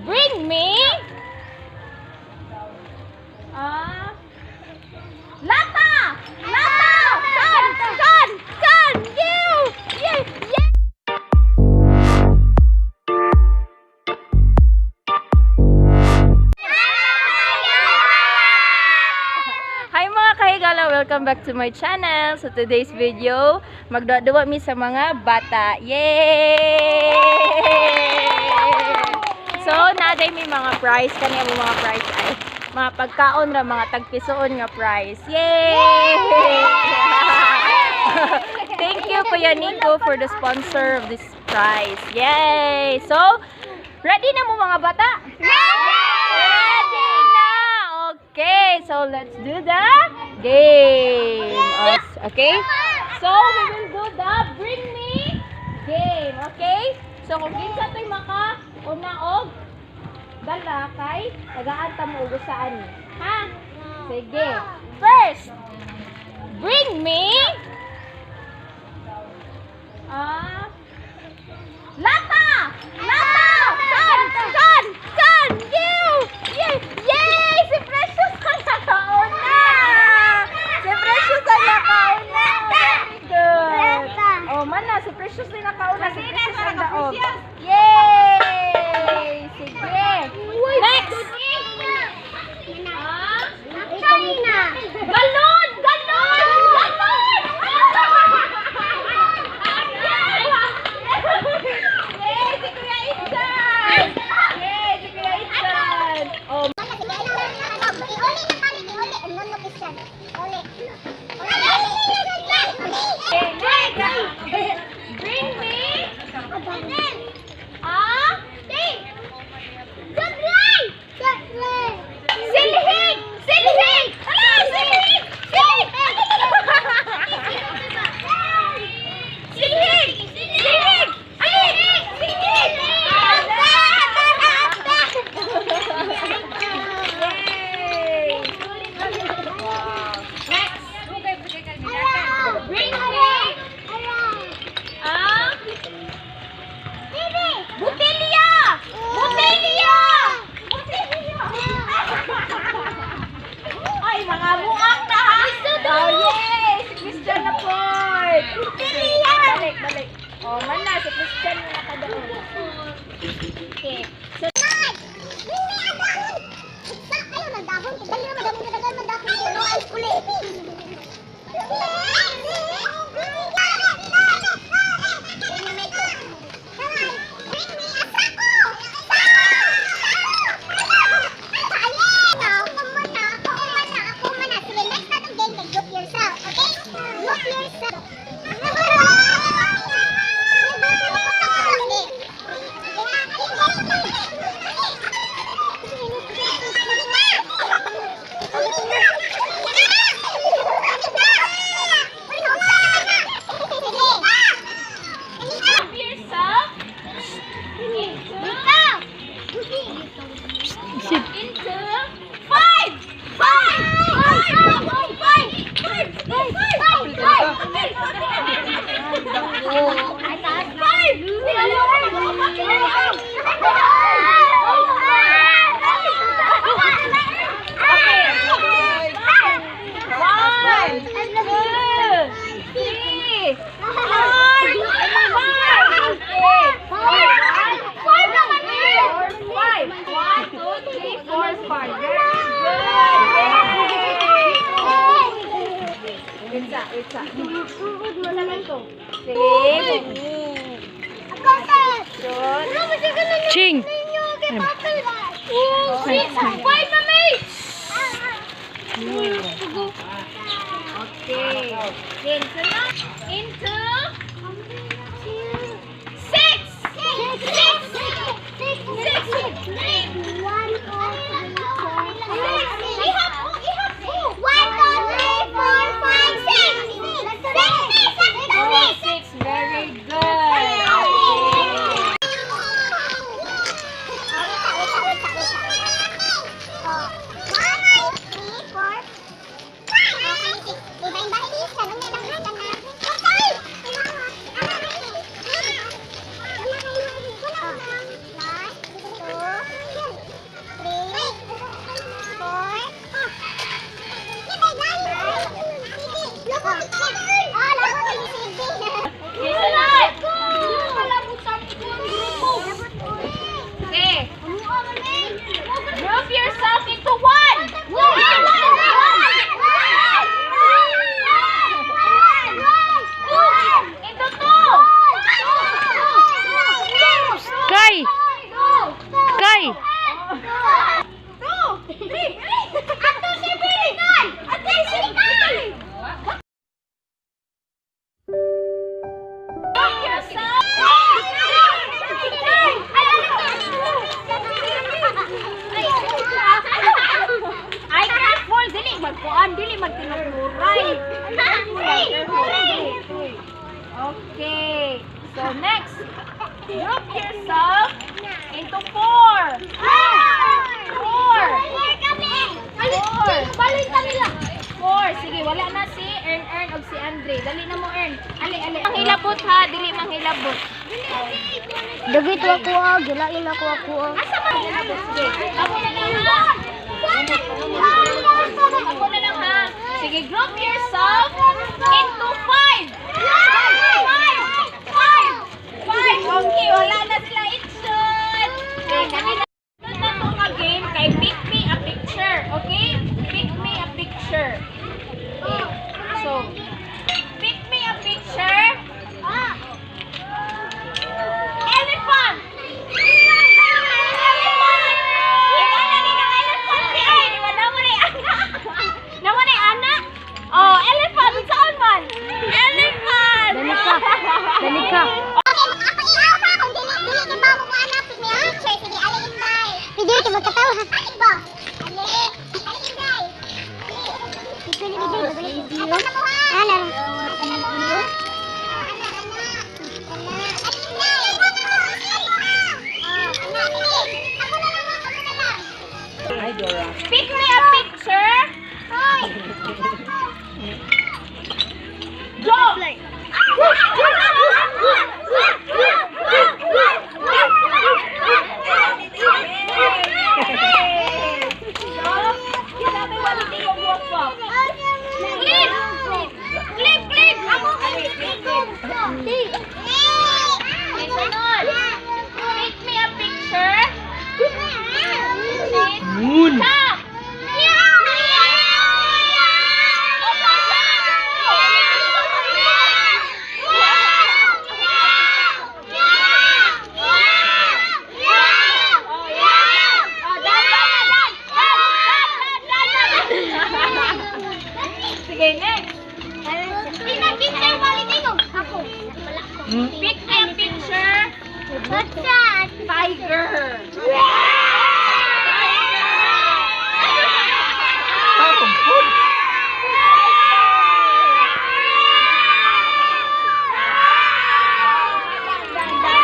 Bring me ah lata! Lata! Can! Can! Can! You! Yeah! Hi, mga kahigala! Welcome back to my channel. So today's video, magduwa mi sa mga bata. Yay! So naday may mga prize kani mo, mga prize ay mga pagkaon ra, mga tagpisoon nga prize. Yay! Thank you, Kuya Nico, for the sponsor of this prize. Yay! So, ready na mo, mga bata? Ready na! Okay, so let's do the game. Okay? So, we will do the bring me game. Okay? So, kung kinsa to'y maka una og dala kay tagaan ta mo og saan. Ha? Sige. First, bring me ah lata! Lata! Can! Can! Can! You! Yay! Yay! Si Precious ang nakauna! Si Precious ang nakauna! Very good! Oh, mana, si Precious din nakauna. Si Precious ang daog. Yay! Sige! Next! Ah? China. Galon! Galon! Galon! Yay! Si Kuya Isan! Yay! Si Kuya Isan! Oh, okay, next! Bring me ah silhig! Silhig! Ah, silhig! Silhig! Silhig! Silhig! Ay! Silhig! Yay! Wow. Next! Bring me ah Botelya! Botelya! Botelya! Ay, mga muak na ha! Oh, yay! Si Christian na po! Botelya! Balik, balik. Oh, man na, si Christian yung nakadaon. Okay. So, group yourself into five! Five! Five! Five! Five! Five! Five! Five! One, two, three, four, five. Okay. Five naman eh. Five. One, two, three, four, five. Very good. Yay! Wait sa, wait sa. Sige. Ching! Six, five na, May! Okay. Then, sunod, into six! Six! Six! Ihap ko, ihap ko! 1, 2, 3, 4, 5, 6. Six, Oh, six, six. Very good. Okay. Four. Four. Balik nila. Four. Sige, wala na si Ern Ern og si Andre. Dali na mo, Ern. Ali, ali. Manghilabot ha, dili manghilabot. Dagit ako ah, gilain ako ako ah. Asa man? Sige. Ako na lang ha. Ako na lang ha. Sige, group yourself into five. Five. Five. Five. Okay, wala na sila itchon. Okay, kanina na to nga game kay pick me a picture. Okay? Pick me a picture. Okay. So, pick me a picture. Elephant! Elephant! Ikaw na ng elephant ni ay, di ba namo ni ana? Namo ni ana? Oh, elephant saan man? Elephant! Dali ka. Dali ka. Ako ihaw ha, kung dili dili kay ba mo anak, pick me a picture, sige ali inday. Video kay magkatawa. Ay ba? Ali, ali inday. Video video video. Ako na mo ha. Ana. Ako na mo ha. Ana ana. Ana. Ali inday. Ako na mo ha. Oh, ana sige. Ako na lang, ako na lang. Hi, Dora. Pick me a picture. Hoy. Go! So, kita may waliti yung walk. Clip! Clip! Clip! Ako clip! Clip! Okay, sunod. Pick me a picture. Moon. Stop! Oh, yeah. Oh, done, done, done, done, done, done, done. Sige, next. Pick me a picture. What's that? Tiger. Tapong food. Okay. Oh, done na.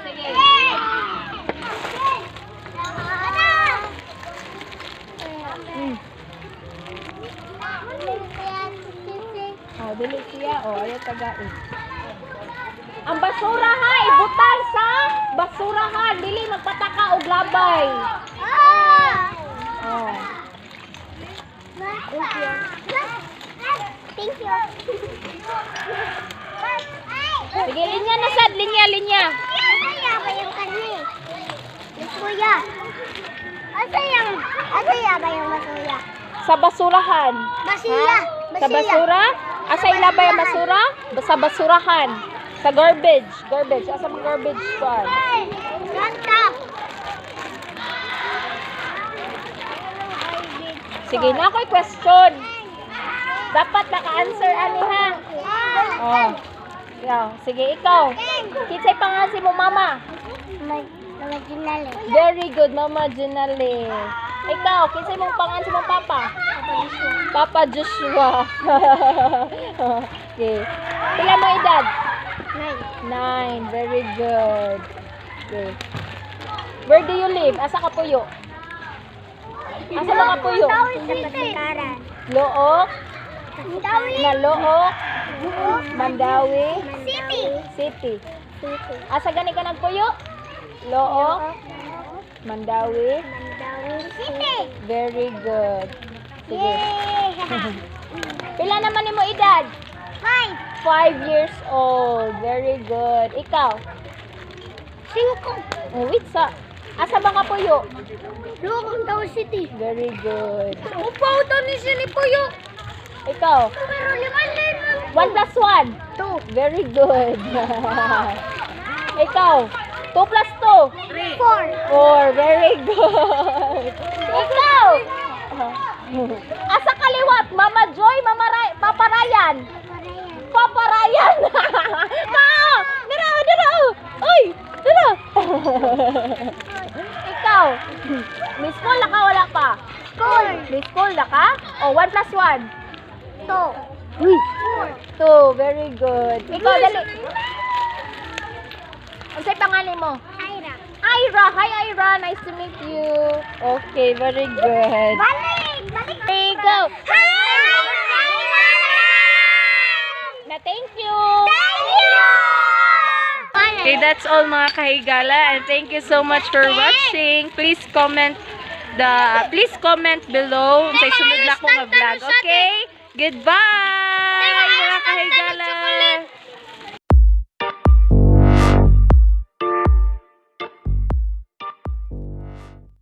Sige. Oh, dili siya. Oh, ayaw tagain. Ang basura ha, ibutan sa basurahan. Dili magpataka og labay. Oh. Thank you. Sige, linya na sad, linya, linya. Asa ba yung kani? Kuya. Asa yung asa ya ba yung masuya? Sa basurahan. Basila. Sa basura? Asa ilabay ang basura? Sa basurahan. Sa garbage. Garbage. Asa mga garbage kuan? Ganta. Sige na ako'y question. Dapat naka-answer ani ha. Oh. Yeah. Sige, ikaw. Kinsay pangalan si mo mama? Mama Ginale. Very good, Mama Junale. Ikaw, kinsay mong pangalan si mong papa? Papa Joshua. Okay. Pila mo edad? 9. 9. Very good. Okay. Where do you live? Asa ka puyo? Asa ba ka puyo? City. Look, Mandawi. na Looc, Mandawi, City. City. City. Asa gani ka nagpuyo? Looc, Mandawi. Mandawi City. Very good. Sige. Yay! Pila naman nimo edad? 5. 5 years old. Very good. Ikaw? 5. Oh, wait sa. Asa ba ka puyo? Looc, Mandawi City. Very good. Upaw to ni sini puyo. Ikaw? Pero lima lima. 1 plus 1. 2. Very good. Ikaw? 2 plus 2. 4. 4. Very good. Ikaw? Asa kaliwat? Mama Joy, Mama Ray, Papa Ryan. Papa Ryan. Mao! Dira, dira. Uy, dira. Ikaw? Miss school na ka, wala pa? School. Miss school na ka? Oh, 1 plus 1. 2. Uy. 2. Very good. Ikaw, dali. Unsay pangalan mo? Ira. Ira. Hi, Ira. Nice to meet you. Okay, very good. Balik! Balik! There you go. Hi! Na thank you. Thank you! Okay, that's all, mga kahigala, and thank you so much for watching. Please comment below sa sunod na akong nga vlog. Okay? Goodbye.